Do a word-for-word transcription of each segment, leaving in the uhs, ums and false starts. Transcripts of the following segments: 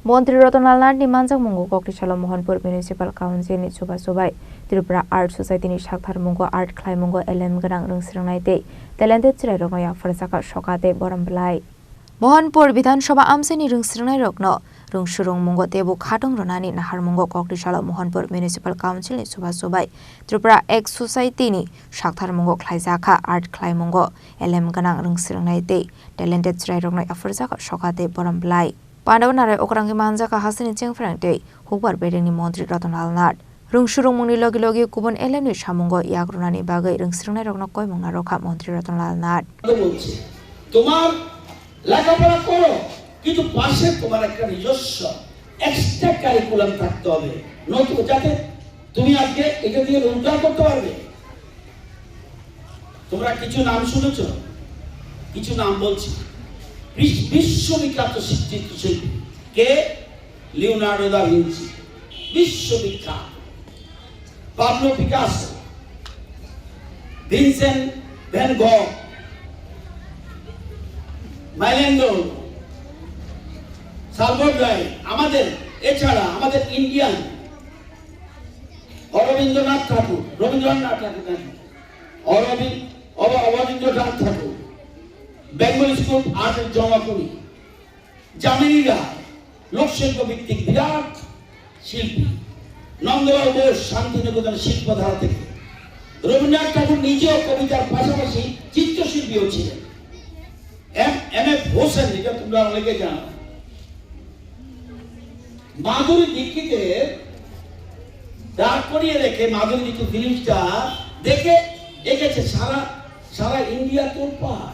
Montri Ratan Lal Nath ni manjakmungo kokri salo Mohanpur Municipal Council ni chubachu bai Tripura Art Society ni saktharmungo art khlaimungo elem gwnang rwngsrwngnai tei talented chwrairokno yapharjakha soka tei borom bwlai. Mohanpur Bidhan Sabha amchaini rwngsrwngnairokno rwngsurwngmungo teibo khatong rwnani naharmungo kokri salo Mohanpur Municipal Council ni chubachu bai Tripura Art Society ni saktharmungo khlaijakha art khlaimungo elem gwnang rwngsrwngnai tei talented chwrairokno yapharjakha soka tei borom bwlai. Pandao Narai okrangwi manjakha hasteni chengphrang tei hukbar bedengni Montri Ratan Lal Nath. Rwngsurwngmungni logi logi kubun elemni samungo yak rwnani bagwi rwngsrwngnairokno koimung narwkha Montri Ratan Lal Nath. বলছে, তোমার লেখাপড়া করো, কিন্তু পাশে তোমার একটা নিজস্ব extra curriculum থাকতে হবে, নতুন, যাতে তুমি আজকে এটা দিয়ে রোজগার করতে পারবে। তোমরা কিছু নাম শুনেছ? কিছু নাম বলছি। বিশ্ব-, বিশ্ববিখ্যাত চিত্রশিল্পী কে? লিওনার্দো দা ভিঞ্চি, বিশ্ববিখ্যাত। পাবলো পিকাসো, ভিনসেন্ট ভ্যান গগ, মাইলেন্দো, সালভোর ডালি, আমাদের, এছাড়া আমাদের ইন্ডিয়ান অরবিন্দ্রনাথ ঠাকুর, রবীন্দ্রনাথ ঠাকুর নাকি? অরবিন্দ, অব-, অবনীন্দ্রনাথ ঠাকুর, বেঙ্গল স্কুল আর্ট জমাকুড়ি, যামিনী রায়, লোকশিল্প ভিত্তিক বিরাট শিল্পী, নন্দলাল বোস, শান্তিনিকেতন শিল্পধারা থেকে। রবীন্দ্রনাথ ঠাকুর নিজেও কবিতার পাশাপাশি চিত্রশিল্পীও ছিলেন। এম, এম এফ হোসেন, যেটা তোমরা অনেকে জানো, মাধুরী দীক্ষিতের দাঁড় করিয়ে রেখে মাধুরী দীক্ষিত জিনিসটা দেখে এঁকেছে সারা, সারা ইন্ডিয়া তোলপাড়।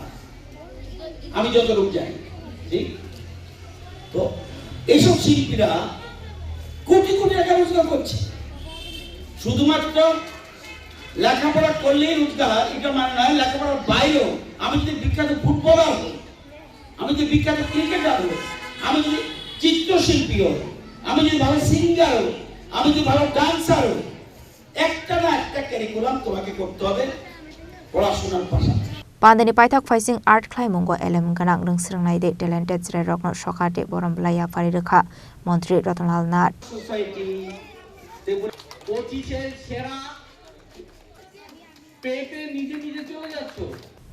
আমি যতটুকু জানি, ঠিক? তো এইসব শিল্পীরা কোটি কোটি টাকা রোজগার করছে। শুধুমাত্র লেখাপড়া করলেই রোজগার, এটা মানে নয়। লেখাপড়ার বাইরেও আমি যদি বিখ্যাত ফুটবলার হই, আমি যদি বিখ্যাত ক্রিকেটার হই, আমি যদি চিত্রশিল্পী হই, আমি যদি ভালো সিঙ্গার হই, আমি যদি ভালো ডান্সার হই, একটা না একটা কারিকুলাম তোমাকে করতে হবে পড়াশোনার পাশাপাশি। Pandani paithak phaising art khlaimungo elem gwnang rwngsrwngnai tei talented chwrairokno soka tei borom bwlai yapharwi rwkha Montri Ratan Lal Nath. Society, Tripura পঁচিশের সেরা পেয়ে পেয়ে নিজে নিজে চলে যাচ্ছ।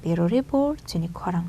Bureau report, Chini Khorang.